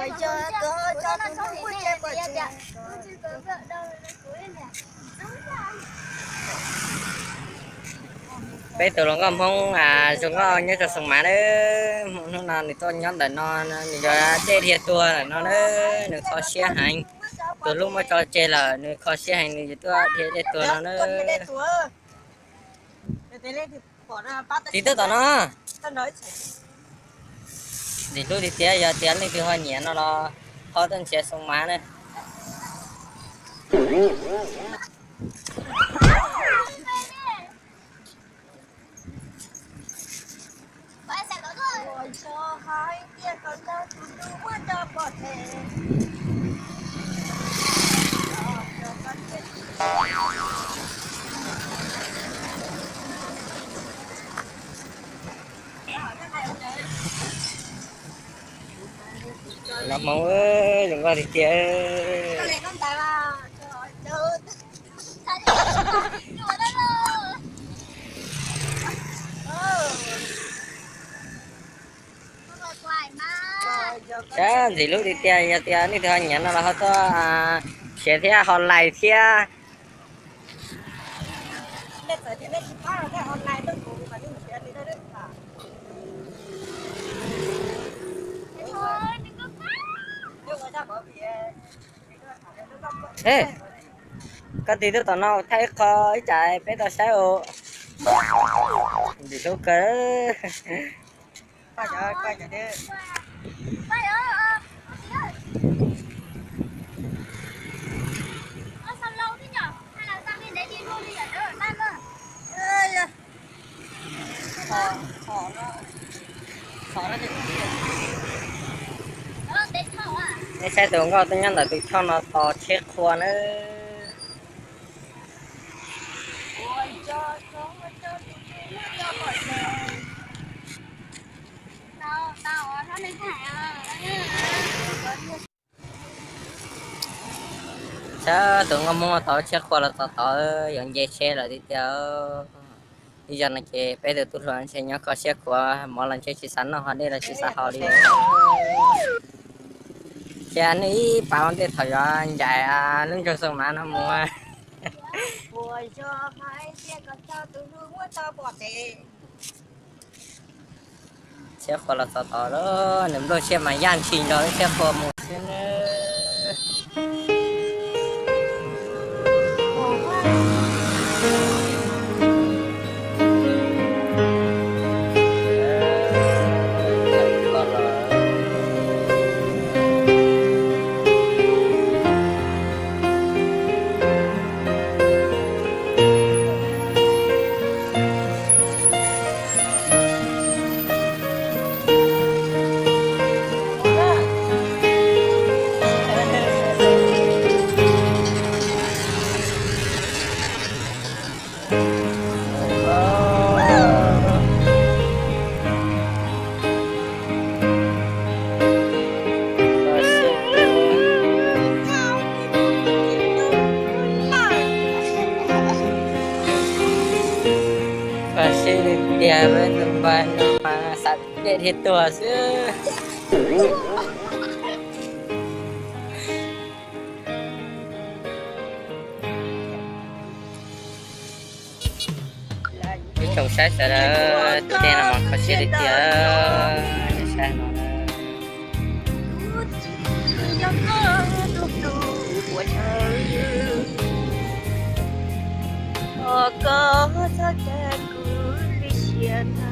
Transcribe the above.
Peb tus hluas nkauj Hmoob zoo nkauj nyob rau Xoo Mav nawb. Hnub no nws tuaj nyob ntawm no, nws yuav dej dhia tuag ntawm no nawb, nws kho siab heev. Tus hlub muab tso tseg lawm, nws kho siab heev, nws yuav tuaj dhia dej tuag no nawb. Tiv twb tom no. Ntxim hlub tiag tiag, yog tias leej twg ho nyiam no los ho tuaj nrhiav Xoo Mav na. Los Hmoob, zoo nkauj tiag tiag. Sab ntxim hlub tiag tiag, yog tias leej twg ho nyiam no los ho tuaj nrhiav thiab ho like thiab. Koj tiv tuaj tom no thaij ib qho ib tsam peb tau saib os. Ntxim hlub kawg. Nej saib tus nkauj tuaj nyob ntawm tus choj no tos tsheb qhua nawb. Sab tus nkauj Hmoob tau tsheb qhua los txog tod, yuav nce tsheb lawm tiag tiag. Ib zaug no ces peb tus tub hluas ntshe nyob kho siab khuav, mov los ntshe tsis xav noj, ho dej los tsis xav haus li. Ces nej ib pas ua ntej thaum yuav ncaim lub nroog Xoo Mav no mus. Tsheb qhua los txog tod lawm, nws nplooj siab mas yaj ntshis nrog lub tsheb qhua mus xwb. Kho siab tiag, peb tus npawg no mas xav dej dhia tuag xwb. Ib tsoom saib sawv daws, tej no mas kho siab tiag tiag, saib no. Koj txhob cais kuv li sia na.